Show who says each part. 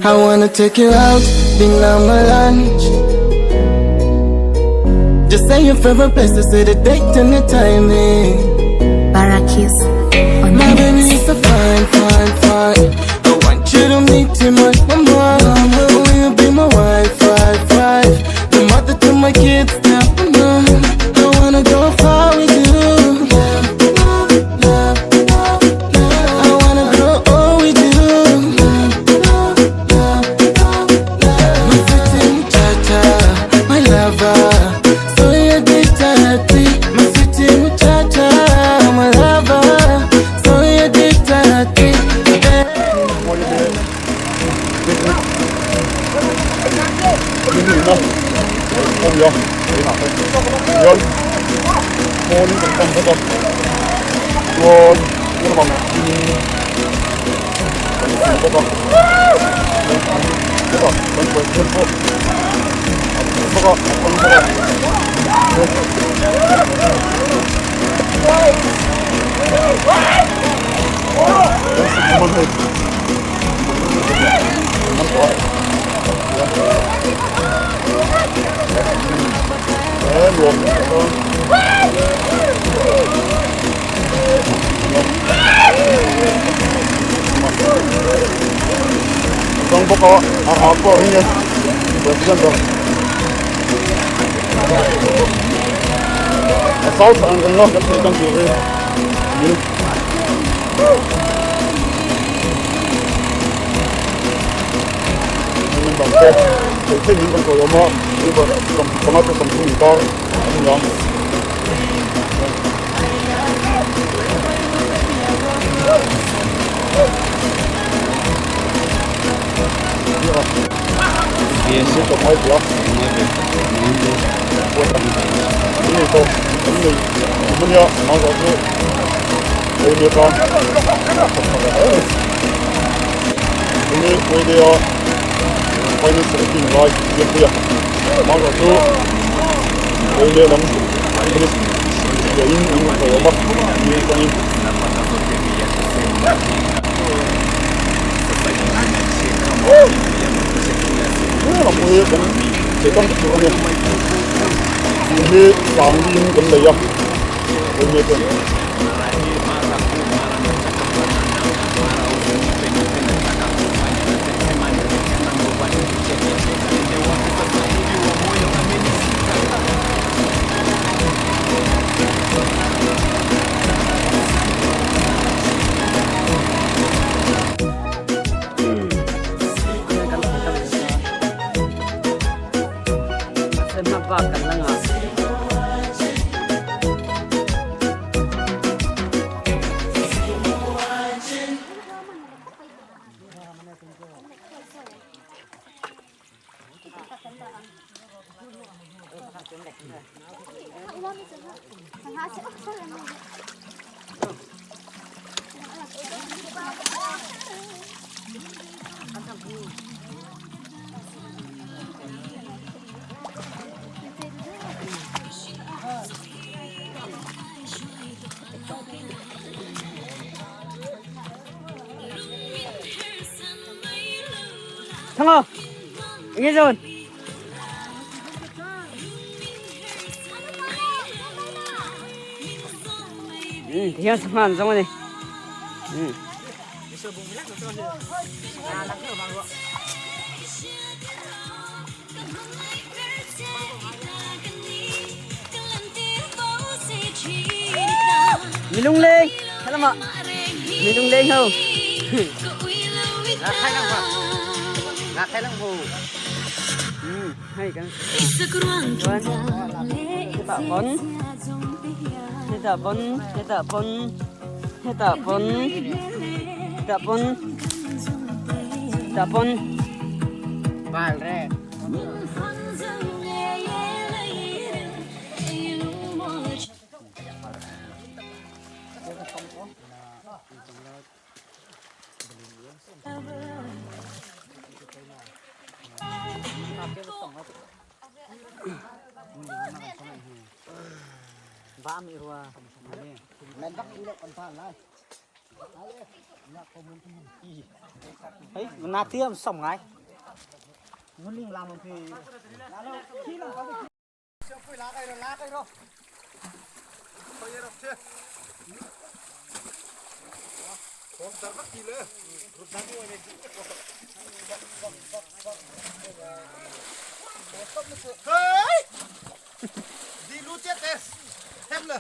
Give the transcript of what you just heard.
Speaker 1: I wanna take you out, dinner my lunch. Just say your favorite place to say the date and the timing.
Speaker 2: Barakis on
Speaker 1: My
Speaker 2: the
Speaker 1: baby
Speaker 2: mix.
Speaker 1: is so fine, fine, fine. I want you to meet him, my mama. Will you be my wife, wife, wife? The mother to my kids, now. I wanna go far with you. Love, love, love, love, love. I wanna grow old with you. Love, love, love, love, love. My sweetie muchacha, my lover. So you did happy. My sweetie muchacha, my lover. So you did happy.
Speaker 3: Thang Nghe rồi. Ừ, thì sang hàn xong rồi này. Ừ. Mình lung lên, thế là mà. Mình lung lên không? Ừ, hay cái. Bon. Thế bon, thế bon, thế bon, thế bon, thế bon.
Speaker 4: Balre.
Speaker 3: Ấy, na tiêm xong ngay.
Speaker 5: Hey! Di lu chết em. Thêm rồi.